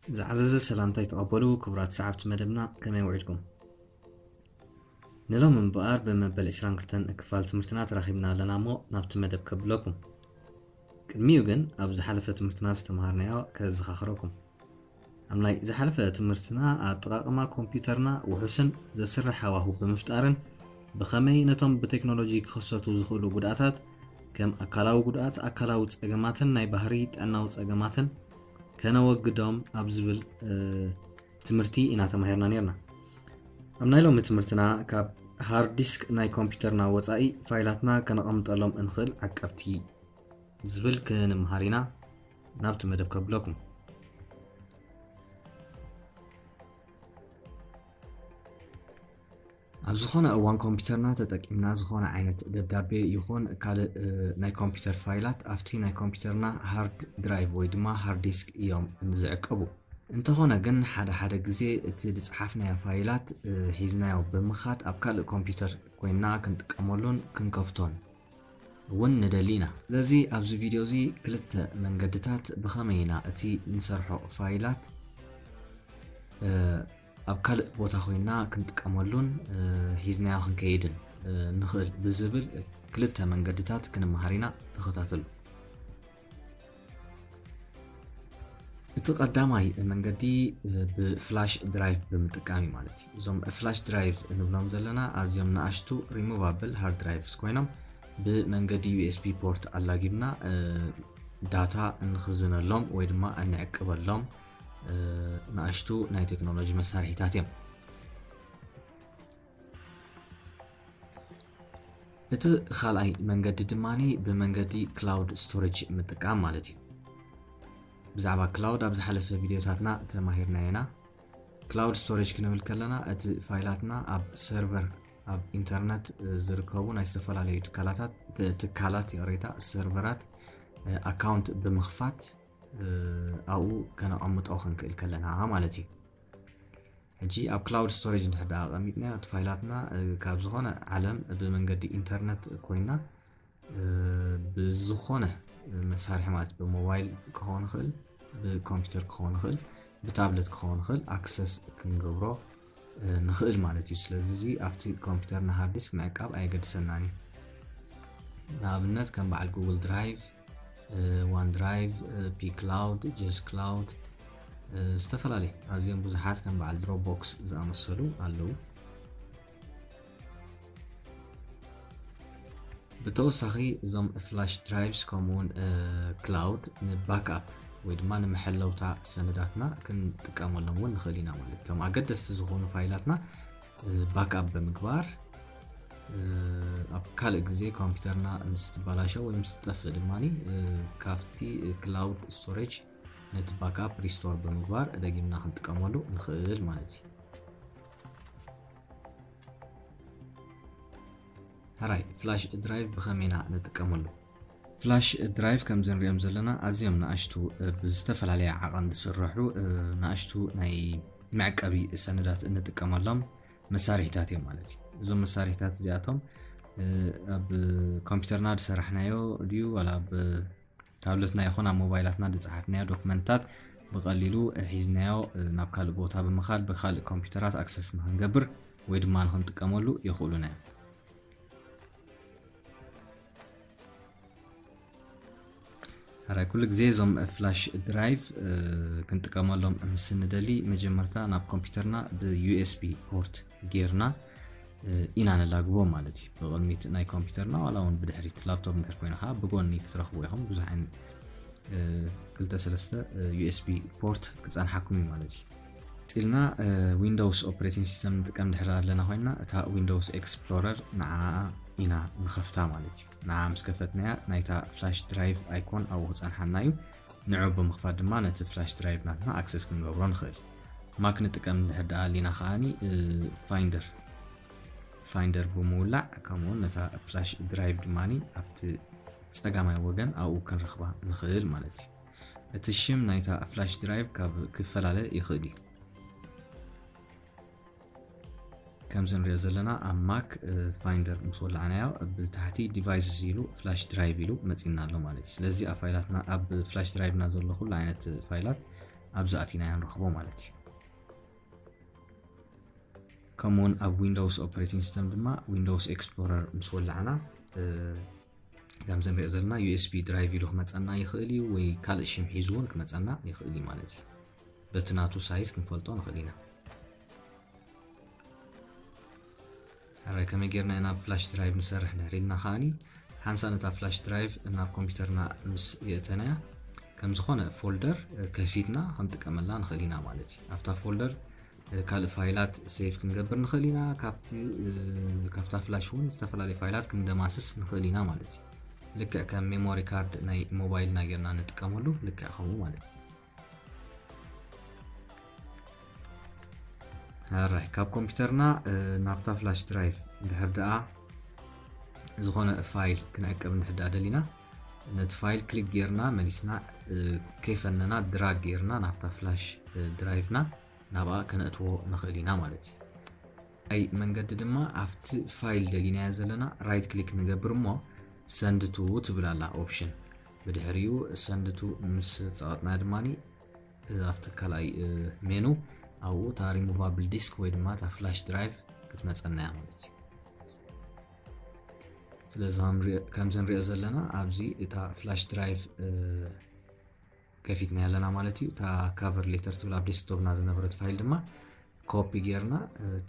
ዝዓዘዘ ሰላምታ ይተቐበሉ ክቡራት ሰዓብቲ መደብና፣ ከመይ ውዒልኩም? ንሎም እምበኣር ብመበል ዕስራን ክልተን ክፋል ትምህርትና ተራኺብና ኣለና እሞ ናብቲ መደብ ከብለኩም። ቅድሚኡ ግን ኣብ ዝሓለፈ ትምህርትና ዝተምሃርናዮ ከዘኻኽረኩም። ኣብ ናይ ዝሓለፈ ትምህርትና ኣጠቓቕማ ኮምፒውተርና ውሑስን ዘስርሕ ሃዋሁ ብምፍጣርን ብኸመይ ነቶም ብቴክኖሎጂ ክኽሰቱ ዝኽእሉ ጉድኣታት ከም ኣካላዊ ጉድኣት፣ ኣካላዊ ጸገማትን ናይ ባህሪ ጥዕናዊ ጸገማትን ከነወግዶም ኣብ ዝብል ትምህርቲ ኢና ተማሂርና ነርና። ኣብ ናይ ሎሚ ትምህርትና ካብ ሃርድ ዲስክ ናይ ኮምፒውተርና ወጻኢ ፋይላትና ከነቐምጠሎም እንኽእል ዓቀብቲ ዝብል ክንምሃር ኢና። ናብቲ መደብ ከብለኩም። ኣብ ዝኾነ እዋን ኮምፒውተርና ተጠቂምና ዝኾነ ዓይነት ደብዳቤ ይኹን ካልእ ናይ ኮምፒውተር ፋይላት ኣብቲ ናይ ኮምፒውተርና ሃርድ ድራይቭ ወይ ድማ ሃርድ ዲስክ እዮም ዝዕቀቡ። እንተኾነ ግን ሓደ ሓደ ግዜ እቲ ዝጸሓፍናዮ ፋይላት ሒዝናዮ ብምኻድ ኣብ ካልእ ኮምፒውተር ኮይንና ክንጥቀመሉን ክንከፍቶን እውን ንደሊ ኢና። ስለዚ ኣብዚ ቪድዮ እዚ ክልተ መንገድታት ብኸመይ ኢና እቲ ንሰርሖ ፋይላት ኣብ ካልእ ቦታ ኮይንና ክንጥቀመሉን ሒዝናዮ ክንከይድን ንኽእል ብዝብል ክልተ መንገድታት ክንመሃር ኢና። ተኸታተሉ። እቲ ቀዳማይ መንገዲ ብፍላሽ ድራይቭ ብምጥቃም እዩ ማለት እዩ። እዞም ፍላሽ ድራይቭ እንብሎም ዘለና ኣዝዮም ንኣሽቱ ሪሙቫብል ሃርድ ድራይቭስ ኮይኖም ብመንገዲ ዩ ኤስ ቢ ፖርት ኣላጊብና ዳታ እንኽዝነሎም ወይ ድማ እንዕቅበሎም ንኣሽቱ ናይ ቴክኖሎጂ መሳርሒታት እዮም። እቲ ካልኣይ መንገዲ ድማ ብመንገዲ ክላውድ ስቶሬጅ ምጥቃም ማለት እዩ። ብዛዕባ ክላውድ ኣብ ዝሓለፈ ቪድዮታትና ተማሂርና ኢና። ክላውድ ስቶሬጅ ክንብል ከለና እቲ ፋይላትና ኣብ ሰርቨር ኣብ ኢንተርነት ዝርከቡ ናይ ዝተፈላለዩ ትካላታት ትካላት ይቕሬታ ሰርቨራት ኣካውንት ብምኽፋት ኣብኡ ከነቐምጦ ክንክእል ከለና ማለት እዩ። ሕጂ ኣብ ክላውድ ስቶሬጅ እንድሕር ደኣ ኣቐሚጥናዮ እቲ ፋይላትና ካብ ዝኾነ ዓለም ብመንገዲ ኢንተርነት ኮይና ብዝኾነ መሳርሒ ማለት ብሞባይል ክኸውን ይኽእል፣ ብኮምፒውተር ክኸውን ይኽእል፣ ብታብለት ክኸውን ይኽእል ኣክሰስ ክንገብሮ ንኽእል ማለት እዩ። ስለዚ እዚ ኣብቲ ኮምፒውተርና ሃርድ ዲስክ ምዕቃብ ኣየገድሰናን እዩ። ንኣብነት ከም በዓል ጉግል ድራይቭ፣ ዋን ድራይቭ፣ ፒ ክላውድ፣ ጀስ ክላውድ፣ ዝተፈላለዩ ኣዝዮም ብዙሓት ከም በዓል ድሮፕቦክስ ዝኣመሰሉ ኣለዉ። ብተወሳኺ እዞም ፍላሽ ድራይቭስ ከምኡውን ክላውድ ንባክኣፕ ወይ ድማ ንመሐለውታ ሰነዳትና ክንጥቀመሎም እውን ንኽእል ኢና ማለት እዩ። እቶም ኣገደስቲ ዝኾኑ ፋይላትና ባክኣፕ ብምግባር ኣብ ካልእ ግዜ ኮምፒውተርና ምስ ትበላሸው ወይ ምስ ትጠፍእ ድማ ካብቲ ክላውድ ስቶሬጅ ነቲ ባክኣፕ ሪስቶር ብምግባር ደጊምና ክንጥቀመሉ ንኽእል ማለት እዩ። ሕራይ ፍላሽ ድራይቭ ብኸመይ ኢና ንጥቀመሉ? ፍላሽ ድራይቭ ከምዚ ንሪኦም ዘለና ኣዝዮም ንኣሽቱ ብዝተፈላለየ ዓቐን ዝስርሑ ንኣሽቱ ናይ መዕቀቢ ሰነዳት እንጥቀመሎም መሳርሒታት እዮም ማለት እዩ። እዞም መሳርሒታት እዚኣቶም ኣብ ኮምፒውተርና ዝሰራሕናዮ ድዩ ዋላ ኣብ ታብለትና ይኹን ኣብ ሞባይላትና ዝጸሓፍናዮ ዶክመንትታት ብቐሊሉ ሒዝናዮ ናብ ካልእ ቦታ ብምኻድ ብኻልእ ኮምፒውተራት ኣክሰስ ንኽንገብር ወይ ድማ ንኽንጥቀመሉ የኽእሉና እዮም። ሕራይ ኩሉ ግዜ እዞም ፍላሽ ድራይቭ ክንጥቀመሎም ምስ እንደሊ መጀመርታ ናብ ኮምፒውተርና ብ ዩ ኤስ ቢ ፖርት ጌርና ኢና ነላግቦ ማለት እዩ። ብቕድሚት ናይ ኮምፒውተርና ዋላ እውን ብድሕሪት ላፕቶፕ እንድሕር ኮይና ከዓ ብጎኒ ክትረኽቡ ኢኹም። ብዙሕ ዓይነት ክልተ ሰለስተ ዩ ኤስ ቢ ፖርት ክፀንሓኩም እዩ ማለት እዩ። ቀፂልና ዊንዶውስ ኦፕሬቲንግ ሲስተም ንጥቀም ድሕር ኣለና ኮይና እታ ዊንዶውስ ኤክስፕሎረር ንዓ ኢና ንኸፍታ ማለት እዩ። ንዓ ምስ ከፈትናያ ናይታ ፍላሽ ድራይቭ ኣይኮን ኣብኡ ክፀንሓና እዩ። ንዑ ብምኽፋት ድማ ነቲ ፍላሽ ድራይቭ ናትና ኣክሰስ ክንገብሮ ንኽእል። ማክ ንጥቀም እንድሕር ደኣ ኣሊና ከዓኒ ፋይንደር ፋይንደር ብምውላዕ ከምኡውን ነታ ፍላሽ ድራይቭ ድማ ኣብቲ ጸጋማይ ወገን ኣብኡ ክንረኽባ ንኽእል ማለት እዩ። እቲ ሽም ናይታ ፍላሽ ድራይቭ ካብ ክፈላለ ይኽእል እዩ። ከምዚ ንሪኦ ዘለና ኣብ ማክ ፋይንደር ምስ ወላዕናዮ ብታሕቲ ዲቫይስስ ኢሉ ፍላሽ ድራይቭ ኢሉ መፂና ኣሎ ማለት እዩ። ስለዚ ኣብ ፋይላትና ኣብ ፍላሽ ድራይቭና ዘሎ ኩሉ ዓይነት ፋይላት ኣብዚ ኣቲና ኢና ንረኽቦ ማለት እዩ። ከምኡውን ኣብ ዊንዶውስ ኦፕሬቲንግ ሲስተም ድማ ዊንዶውስ ኤክስፕሎረር ምስ ወላዕና ከምዚ ንሪኦ ዘለና ዩ ኤስ ቢ ድራይቭ ኢሉ ክመፀና ይኽእል እዩ፣ ወይ ካልእ ሽም ሒዙ እውን ክመፀና ይኽእል እዩ ማለት እዩ። በቲ ናቱ ሳይዝ ክንፈልጦ ንኽእል ኢና። ሕራይ ከመይ ጌርና ኢና ናብ ፍላሽ ድራይቭ ንሰርሕ ድሕሪ ኢልና ከዓኒ ሓንሳእ ነታ ፍላሽ ድራይቭ ናብ ኮምፒውተርና ምስ የእተናያ ከም ዝኾነ ፎልደር ከፊትና ክንጥቀመላ ንኽእል ኢና ማለት እዩ። ኣብታ ፎልደር ካልእ ፋይላት ሴቭ ክንገብር ንኽእል ኢና። ካብታ ፍላሽ እውን ዝተፈላለዩ ፋይላት ክንደማስስ ንኽእል ኢና ማለት እዩ። ልክዕ ከም ሜሞሪ ካርድ ናይ ሞባይልና ጌርና ንጥቀመሉ ልክዕ ከምኡ ማለት እዩ። ኣራይ ካብ ኮምፒውተርና ናብታ ፍላሽ ድራይቭ ድሕር ደኣ ዝኾነ ፋይል ክንዕቀብ እንድሕር ደኣ ደሊና ነቲ ፋይል ክሊክ ጌርና መሊስና ከይፈነና ድራግ ጌርና ናብታ ፍላሽ ድራይቭና ናብኣ ከነእትዎ ንኽእል ኢና ማለት እዩ። ኣይ መንገዲ ድማ ኣብቲ ፋይል ደሊናዮ ዘለና ራይት ክሊክ ንገብር እሞ ሰንድ ቱ ትብል ኣላ ኦፕሽን። ብድሕሪኡ ሰንድ ቱ ምስ ጸቐጥና ድማ ኣብቲ ካልኣይ ሜኑ ኣብኡ እታ ሪሙቫብል ዲስክ ወይ ድማ እታ ፍላሽ ድራይቭ ክትመጸና እያ ማለት እዩ። ስለዚ ከምዚ ንሪኦ ዘለና ኣብዚ እታ ፍላሽ ድራይቭ ከፊትና ኣለና ማለት እዩ። እታ ካቨር ሌተር ትብል ኣብ ዴስክቶፕና ዝነበረት ፋይል ድማ ኮፒ ጌርና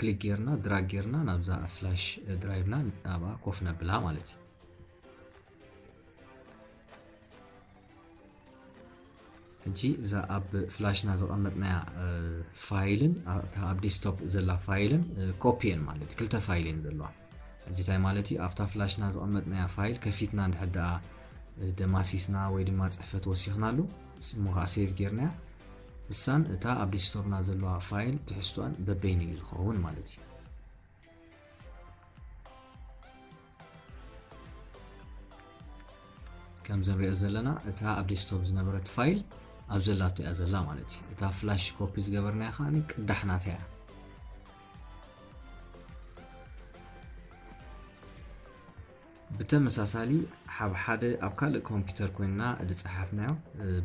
ክሊክ ጌርና ድራግ ጌርና ናብዛ ፍላሽ ድራይቭና ኣብኣ ኮፍ ነብላ ማለት እዩ። ሕጂ እዛ ኣብ ፍላሽና ዘቐመጥናያ ፋይልን ኣብ ዴስክቶፕ ዘላ ፋይልን ኮፒ እየን ማለት እዩ። ክልተ ፋይል እየን ዘለዋ። ሕጂ እንታይ ማለት እዩ? ኣብታ ፍላሽና ዘቐመጥናያ ፋይል ከፊትና እንድሕር ደኣ ደማሲስና ወይ ድማ ጽሕፈት ወሲኽናሉ እሞ ከዓ ሴቭ ጌርናያ እሳን እታ ኣብ ዴስክቶፕና ዘለዋ ፋይል ትሕዝቶኣን በበይኑ እዩ ዝኸውን ማለት እዩ። ከምዚ ንሪኦ ዘለና እታ ኣብ ዴስክቶፕ ዝነበረት ፋይል ኣብ ዘላቶ እያ ዘላ ማለት እዩ። እታ ፍላሽ ኮፒ ዝገበርናያ ከዓ ቅዳሕ ናታ እያ። ብተመሳሳሊ ሓብ ሓደ ኣብ ካልእ ኮምፒውተር ኮይንና ዝፀሓፍናዮ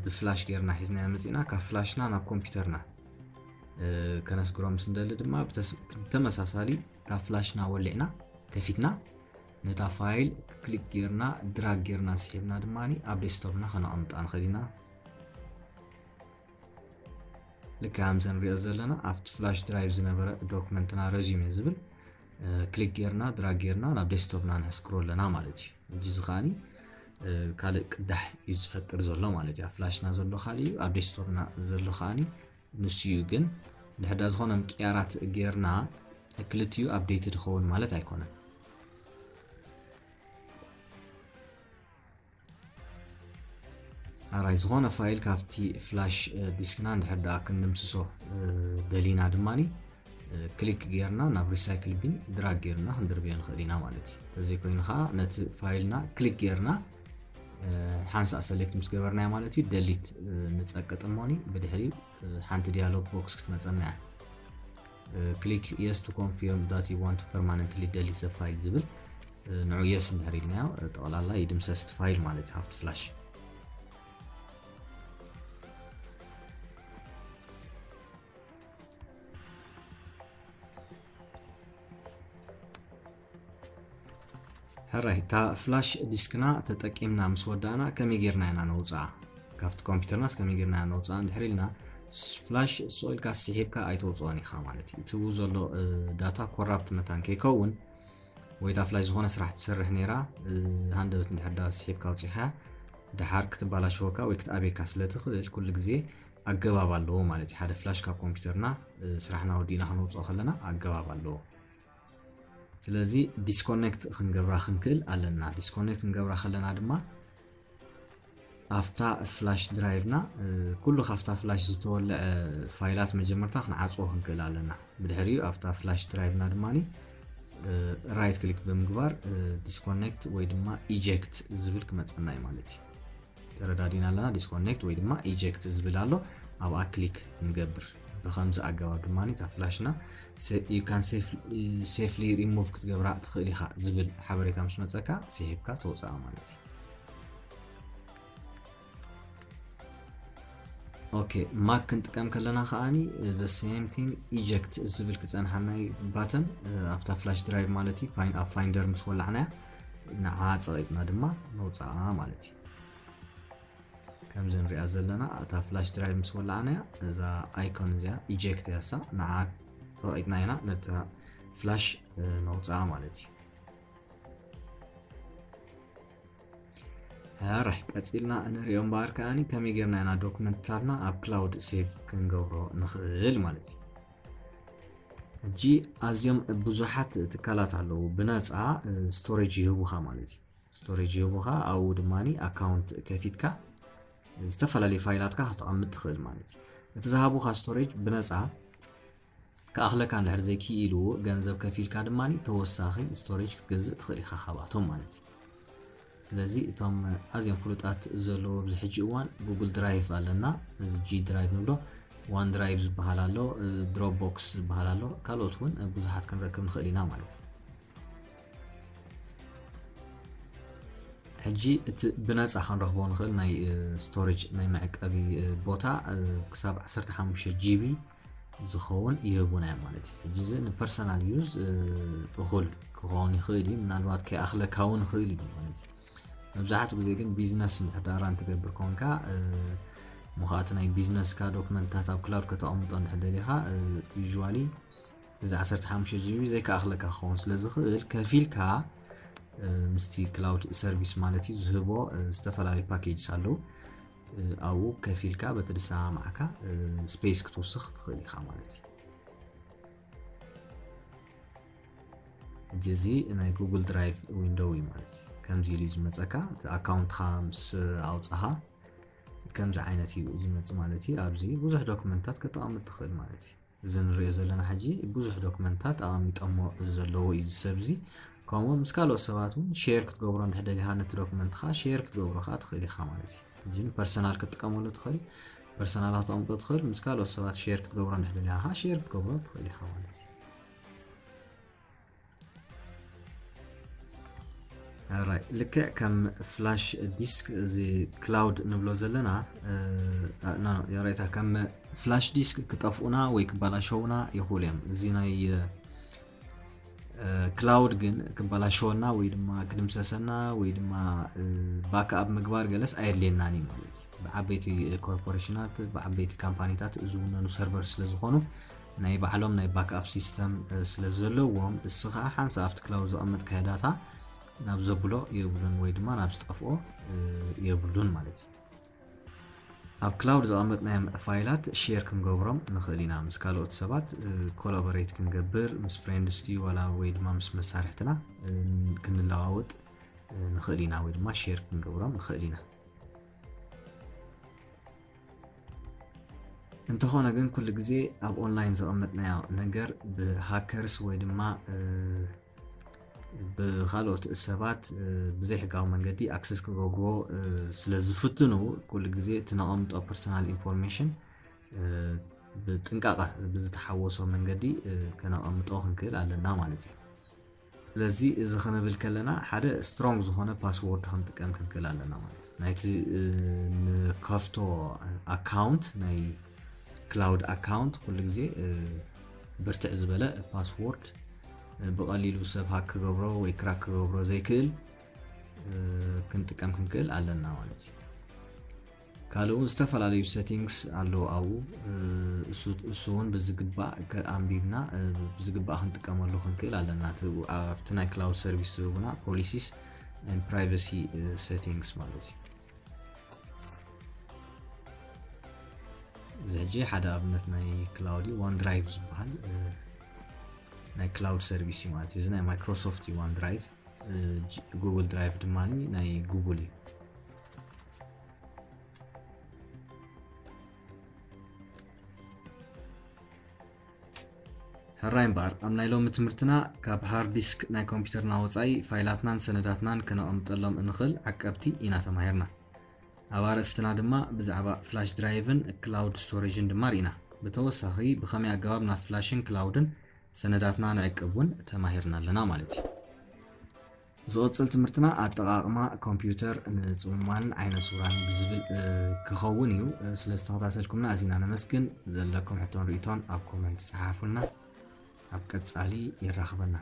ብፍላሽ ጌርና ሒዝናዮ መፂና ካብ ፍላሽና ናብ ኮምፒውተርና ከነስግሮ ምስ እንደሊ ድማ ብተመሳሳሊ ካብ ፍላሽና ወሊዕና ከፊትና ነታ ፋይል ክሊክ ጌርና ድራግ ጌርና ስሒብና ድማ ኣብ ዴስክቶፕና ከነቐምጣ ንኽእል ኢና። ልክዕ ከምዚ ንሪኦ ዘለና ኣብቲ ፍላሽ ድራይቭ ዝነበረ ዶክመንትና ረዚዩመ ዝብል ክሊክ ጌርና ድራግ ጌርና ናብ ዴስክቶፕና ነስክሮ ኣለና ማለት እዩ። እዚ ከዓኒ ካልእ ቅዳሕ እዩ ዝፈጥር ዘሎ ማለት እዩ። ኣብ ፍላሽና ዘሎ ካልእ እዩ፣ ኣብ ዴስክቶፕና ዘሎ ከዓኒ ንሱ እዩ። ግን ድሕዳ ዝኾነ ምቅያራት ጌርና ክልቲኡ ኣፕዴትድ ይኸውን ማለት ኣይኮነን። ኣራይ ዝኾነ ፋይል ካብቲ ፍላሽ ዲስክና እንድሕር ደኣ ክንድምስሶ ደሊና ድማ ክሊክ ጌርና ናብ ሪሳይክል ቢን ድራግ ጌርና ክንድርብዮ ንኽእል ኢና ማለት እዩ። ተዘይኮይኑ ከዓ ነቲ ፋይልና ክሊክ ጌርና ሓንሳእ ሰሌክት ምስ ገበርናዮ ማለት እዩ ደሊት ንፀቅጥ እሞኒ ብድሕሪኡ ሓንቲ ዲያሎግ ቦክስ ክትመፀና እያ። Click yes to confirm that you want to permanently delete the file ዝብል ንዑ የስ እንድሕር ኢልናዮ ጠቕላላ ይድምሰስ እቲ ፋይል ማለት እዩ ካብቲ ፍላሽ። ሕራይ እታ ፍላሽ ዲስክና ተጠቂምና ምስ ወዳእና ከመይ ጌርና ኢና ነውፅኣ? ካብቲ ኮምፒውተርናስ ከመይ ጌርና ኢና ነውፅኣ እንድሕር ኢልና ፍላሽ ስቕ ኢልካ ስሒብካ ኣይተውፅኦን ኢኻ ማለት እዩ። እቲ ብኡ ዘሎ ዳታ ኮራፕት መታን ከይከውን ወይ እታ ፍላሽ ዝኾነ ስራሕ ትሰርሕ ነይራ ሃንደበት እንድሕር ዳ ስሒብካ ኣውፂኻ ድሓር ክትባላሸወካ ወይ ክትኣብየካ ስለ ትኽእል ኩሉ ግዜ ኣገባብ ኣለዎ ማለት እዩ። ሓደ ፍላሽ ካብ ኮምፒውተርና ስራሕና ወዲእና ክነውፅኦ ከለና ኣገባብ ኣለዎ። ስለዚ ዲስኮኔክት ክንገብራ ክንክእል ኣለና። ዲስኮኔክት ክንገብራ ከለና ድማ ኣብታ ፍላሽ ድራይቭና ኩሉ ካብታ ፍላሽ ዝተወለዐ ፋይላት መጀመርታ ክንዓፅዎ ክንክእል ኣለና። ብድሕሪኡ ኣብታ ፍላሽ ድራይቭና ድማ ራይት ክሊክ ብምግባር ዲስኮኔክት ወይ ድማ ኢጀክት ዝብል ክመፀና እዩ ማለት እዩ። ተረዳዲና ኣለና። ዲስኮኔክት ወይ ድማ ኢጀክት ዝብል ኣሎ፣ ኣብኣ ክሊክ ንገብር። ብከምዚ ኣገባብ ድማ እታ ፍላሽና you can safely remove ክትገብራ ትኽእል ኢኻ ዝብል ሓበሬታ ምስ መፀካ ስሒብካ ተውፅኣ ማለት እዩ። Okay, Mac ክንጥቀም ከለና ከዓኒ the same thing, eject ዝብል ክፀንሓና እዩ button ኣብታ flash drive ማለት እዩ። ኣብ finder ምስ ወላዕናያ ንዓ ፀቒጥና ድማ ነውፅኣ ማለት እዩ። ከምዚ ንሪኣ ዘለና እታ flash drive ምስ ወላዕናያ እዛ icon እዚኣ eject እያ እሳ፣ ንዓ ፀቒጥና ኢና ነታ flash ነውፅኣ ማለት እዩ። ሕራይ ቀፂልና ንሪኦ እምበኣር ከዓኒ ከመይ ጌርና ኢና ዶክመንትታትና ኣብ cloud save ክንገብሮ ንኽእል ማለት እዩ። ሕጂ ኣዝዮም ብዙሓት ትካላት ኣለዉ ብነፃ storage ይህቡኻ ማለት እዩ። Storage ይህቡኻ ኣብኡ ድማ account ከፊትካ ዝተፈላለዩ ፋይላትካ ከተቐምጥ ትኽእል ማለት እዩ። እቲ ዝሃቡኻ storage ብነፃ ክኣኽለካ እንድሕር ዘይክኢሉ ገንዘብ ከፊልካ ድማ ተወሳኺ storage ክትገዝእ ትኽእል ኢኻ ካብኣቶም ማለት እዩ። ስለዚ እቶም ኣዝዮም ፍሉጣት ዘለዎ ኣብዚ ሕጂ እዋን Google Drive ኣለና፣ እዚ G Drive ንብሎ፣ OneDrive ዝበሃል ኣሎ፣ Dropbox ዝበሃል ኣሎ፣ ካልኦት እውን ብዙሓት ክንረክብ ንኽእል ኢና ማለት እዩ። ሕጂ እቲ ብነፃ ክንረኽቦ ንኽእል ናይ storage ናይ መዕቀቢ ቦታ ክሳብ ዓሰርተ ሓሙሽተ GB ዝኸውን ይህቡና እዮም ማለት እዩ። ሕጂ እዚ ን personal use እኹል ክኸውን ይኽእል እዩ፣ ምናልባት ከይኣኽለካ እውን ይኽእል እዩ ማለት እዩ። መብዛሕትኡ ግዜ ግን ቢዝነስ እንድሕር ዳራን ትገብር ኮንካ ምዃእቲ ናይ ቢዝነስካ ዶክመንትታት ኣብ cloud ከተቐምጦ እንድሕር ደሊኻ usually እዚ ዓሰርተ ሓሙሽተ GB ዘይከኣኽለካ ክኸውን ስለ ዝኽእል ከፊልካ ምስቲ cloud service ማለት እዩ ዝህቦ ዝተፈላለዩ packages ኣለዉ። ኣብኡ ከፊልካ በቲ ዝሰማማዓካ space ክትውስኽ ትኽእል ኢኻ ማለት እዩ። ሕጂ እዚ ናይ Google Drive window እዩ ማለት እዩ። ከምዚ ኢሉ እዩ ዝመፀካ እቲ ኣካውንትኻ ምስ ኣውፃኻ ከምዚ ዓይነት እዩ ዝመፅ ማለት እዩ። ኣብዚ ብዙሕ ዶክመንታት ከተቐምጥ ትኽእል ማለት እዩ። እዚ ንሪኦ ዘለና ሕጂ ብዙሕ ዶክመንታት ኣቐሚጠሞ ዘለዎ እዩ እዚ ሰብ እዚ። ከምኡ ምስ ካልኦት ሰባት እውን share ክትገብሮ እንድሕር ደሊኻ ነቲ ዶክመንትኻ share ክትገብሮ ከዓ ትኽእል ኢኻ ማለት እዩ። ሕጂ ን personal ክትጥቀመሉ ትኽእል፣ personal ከተቐምጦ ትኽእል፣ ምስ ካልኦት ሰባት share ክትገብሮ እንድሕር ደሊኻ ከዓ share ክትገብሮ ትኽእል ኢኻ ማለት እዩ። Alright፣ ልክዕ ከም flash disk እዚ cloud ንብሎ ዘለና ይቕሬታ፣ ከም flash disk ክጠፍኡና ወይ ክበላሸውና ይኽእሉ እዮም። እዚ ናይ cloud ግን ክበላሸወና ወይ ድማ ክድምሰሰና ወይ ድማ backup ምግባር ገለስ ኣየድልየናን እዩ ማለት እዩ። ብዓበይቲ ኮርፖሬሽናት ብዓበይቲ ካምፓኒታት ዝውነኑ server ስለ ዝኾኑ ናይ ባዕሎም ናይ backup system ስለ ዘለዎም፣ እሱ ከዓ ሓንሳእ ኣብቲ cloud ዘቐመጥካዮ data ናብ ዘብሎ የብሉን ወይ ድማ ናብ ዝጠፍኦ የብሉን ማለት እዩ። ኣብ cloud ዘቐመጥናዮም ፋይላት share ክንገብሮም ንኽእል ኢና። ምስ ካልኦት ሰባት collaborate ክንገብር፣ ምስ friends ድዩ ዋላ ወይ ድማ ምስ መሳርሕትና ክንለዋወጥ ንኽእል ኢና ወይ ድማ share ክንገብሮም ንኽእል ኢና። እንተኾነ ግን ኩሉ ግዜ ኣብ online ዘቐመጥናዮ ነገር ብ hackers ወይ ድማ ብኻልኦት ሰባት ብዘይሕጋዊ መንገዲ access ክገብርዎ ስለ ዝፍትኑ ኩሉ ግዜ እቲ ነቐምጦ personal information ብጥንቃቐ ብዝተሓወሶ መንገዲ ከነቐምጦ ክንክእል ኣለና ማለት እዩ። ስለዚ እዚ ክንብል ከለና ሓደ strong ዝኾነ password ክንጥቀም ክንክእል ኣለና ማለት እዩ። ናይቲ ንከፍቶ account ናይ cloud account ኩሉ ግዜ ብርትዕ ዝበለ password ብቐሊሉ ሰብ hack ክገብሮ ወይ crack ክገብሮ ዘይክእል ክንጥቀም ክንክእል ኣለና ማለት እዩ። ካልእ እውን ዝተፈላለዩ settings ኣለዉ ኣብኡ። እሱ እውን ብዝግባእ ኣንቢብና ብዝግባእ ክንጥቀመሉ ክንክእል ኣለና። ኣብቲ ናይ cloud service ዝህቡና policies and privacy settings ማለት እዩ። እዚ ሕጂ ሓደ ኣብነት ናይ cloud እዩ፣ OneDrive ዝበሃል ናይ cloud service እዩ ማለት እዩ። እዚ ናይ Microsoft እዩ OneDrive፣ Google Drive ድማ ናይ Google እዩ። ሕራይ እምበኣር ኣብ ናይ ሎሚ ትምህርትና ካብ hard disk ናይ ኮምፒውተርና ወፃኢ ፋይላትናን ሰነዳትናን ክነቐምጠሎም እንኽእል ዓቀብቲ ኢና ተማሂርና። ኣብ ኣርእስትና ድማ ብዛዕባ flash drive ን cloud storage ን ድማ ርኢና። ብተወሳኺ ብኸመይ ኣገባብ ናብ flash ን cloud ን ሰነዳትና ንዕቅብ እውን ተማሂርና ኣለና ማለት እዩ። ዝቕጽል ትምህርትና ኣጠቓቕማ ኮምፒውተር ንጽሙማንን ዓይነ ስውራን ብዝብል ክኸውን እዩ። ስለዝተኸታተልኩምና ኣዚና ነመስግን። ዘለኩም ሕቶን ርእይቶን ኣብ ኮመንት ጸሓፉልና። ኣብ ቀጻሊ የራኽበና።